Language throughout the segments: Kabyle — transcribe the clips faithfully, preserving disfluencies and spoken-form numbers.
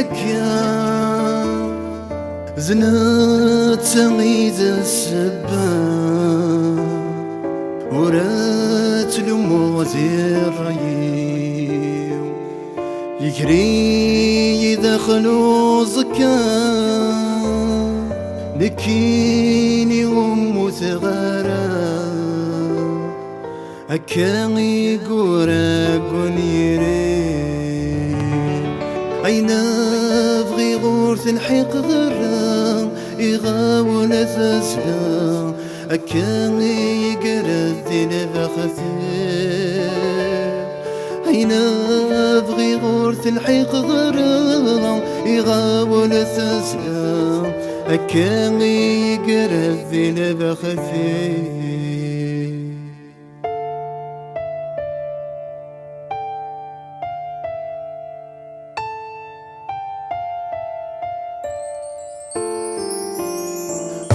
Akka d netta i d ssebba, ur ttlumu di ṛṛay-iw. Yeger-iyi daxel uẓekka, nekkini ur mmuteɣ ara. Akka i yura deg unyir-iw, ayen bɣiɣ ur t-lḥiqeɣ ara, iɣawel tazla, akka i yegred di lbaxt-iw. Ayen bɣiɣ ur t-lḥiqeɣ ara, iɣawel tazla, akka i yegred di lbaxt-iw.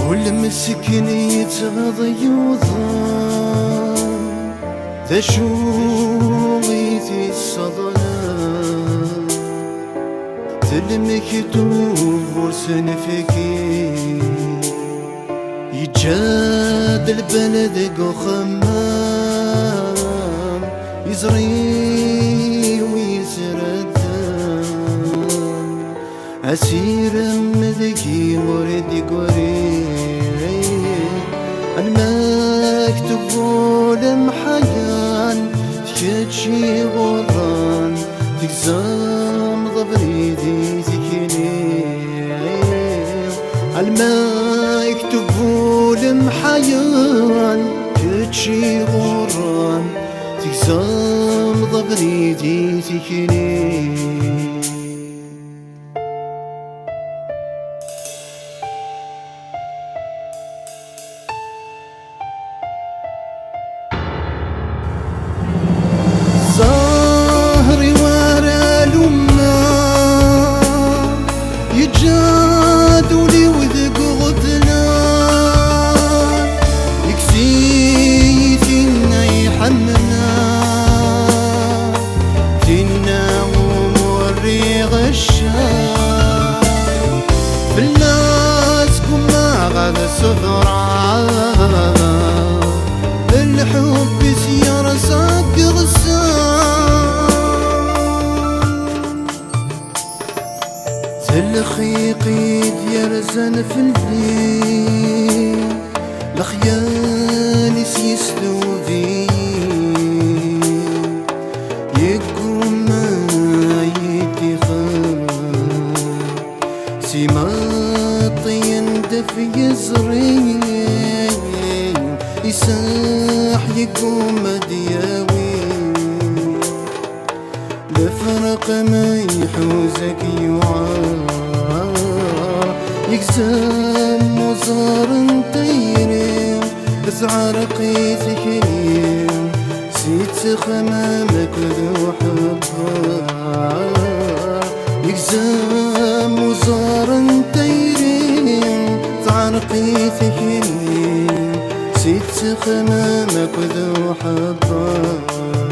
Ul meskin yettɣaḍ yuḍen, d acu i t-yesseḍlen? D lmektub ur s-nefki, yeǧǧa-d lbal deg uxemmam, iẓri-w yesredden. Asirem deg-i ur d-igri, lmektub ulemḥayan, d kečč i ɣurren, tegzamḍ abrid i tikli. Lmektub ulemḥayan, kečč i ɣurren, tegzamḍ abrid i tikli. Ẓẓher-iw ara lummeɣ, yeǧǧa-d ul-iw deg uɣeblan, yekkes-iyi tinna iḥemmleɣ, tinna umi ur rriɣ ccan. Fell-as gummaɣ ad ṣebreɣ, lḥubb-is yerẓa deg iɣsan. D lxiq i d-yerzan fell-i, lexyal-is yesdub-iyi, yeggumma ad yi-d-ixer. S imeṭṭi yendef yeẓri, iseḥ yeggumma ad d-yawi. Lefraq ma iḥuza-k yuɛer, yegzem uẓar n tayri, teɛreq-it tikli, si ttexmam akked uḥebber. Yegzem uẓar n tayri, teɛreq-it tikli, si ttexmam akked uḥebber.